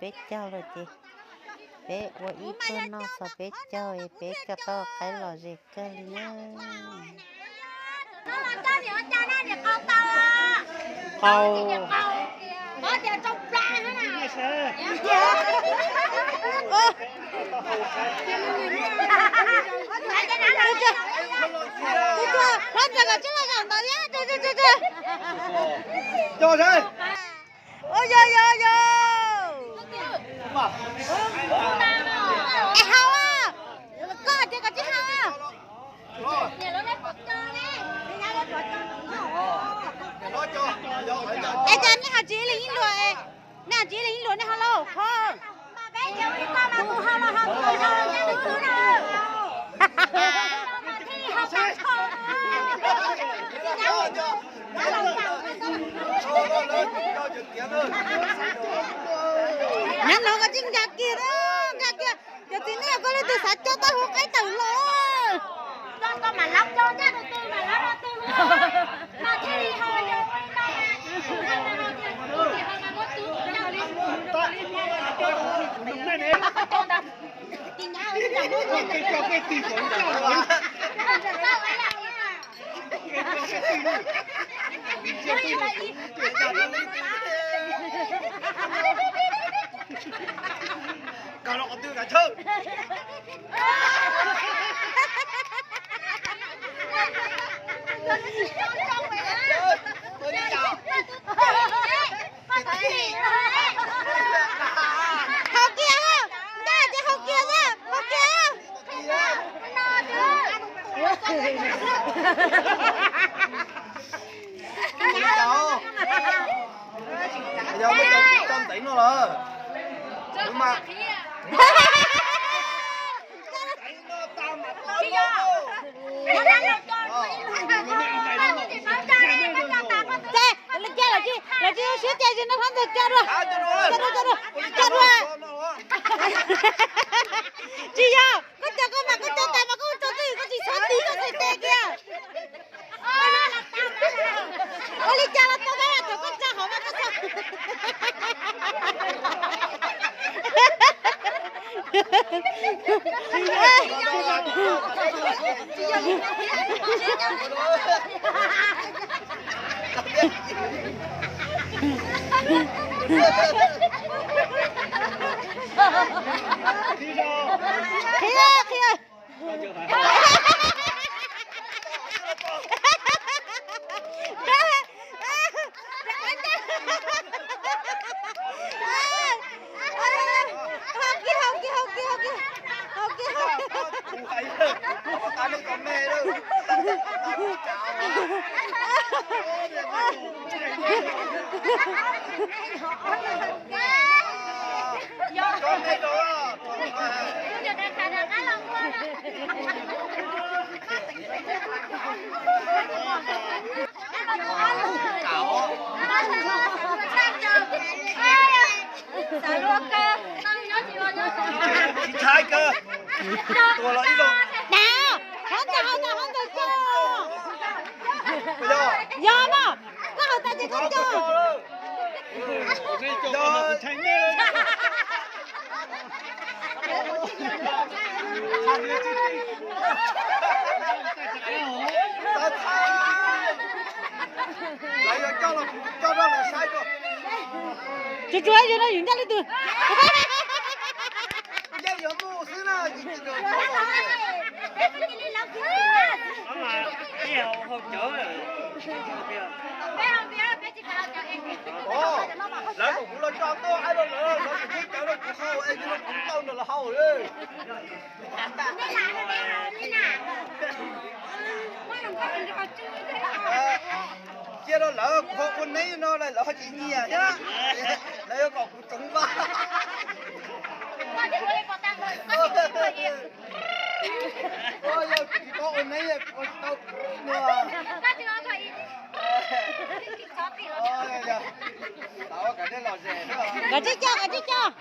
Peb caug lawm ces peb ua ib pluag noj txog peb caug es peb coj tau qaib lom zem kawg li na. Qau. Ua yog yog yog. Es haus a, koj tias koj tsis haus a. Es cas nej ho tsis li ib luag, nej ho tsis li ib luag nej ho lauj qhov. Nyob no koj tsis nkag kiag, nkag kiag. Cov txiv neej koj leej twg xav coj tau hauv qaib tawm los. Koj los qhov twg kav chawj. Haus kiag, ntag ces haus kiag, haus kiag. Yog muab cov ntxeev no lawm. Ces lawv cia lawv tsis, lawv tsis zoo siab ces no hlob ntawd coj dua, coj dua, coj dua, coj dua. Tsis yog, koj coj koj mas koj coj tas mas koj tso twj ywm koj tsis txhob tiv koj tes kiag. Ua li cas los tau, koj tso hauv mas koj tso. Qhia, qhia. Haus kiag, haus kiag, haus kiag, haus kiag, haus kiag. Tsis ntshai kawg. Tua los ib zaug. Dag, hov ntawd, hov ntawd, hov ntawd, yog no, koj hais tas ces koj cog. Lawv yuav coj los kuv coj rau lawv saib rau. Tsuas tsuas yog no yus ncaj leej twg. Ncaj yuav mus xwb na. Lawv kom kuv los tso tau aib rau lawv, lawv kom kuv cawv rau kuv haus es kuv tau nrog lawv haus. Cia rau lawv, kuv ho ua neeb no lawv ho tsis nyiam thiab, lawv yuav kom kuv txoov vaj. Yog kuv tsis paub ua neeb kuv ua tsis tau no. Nkawd tsib caug, nkawd tsib caug.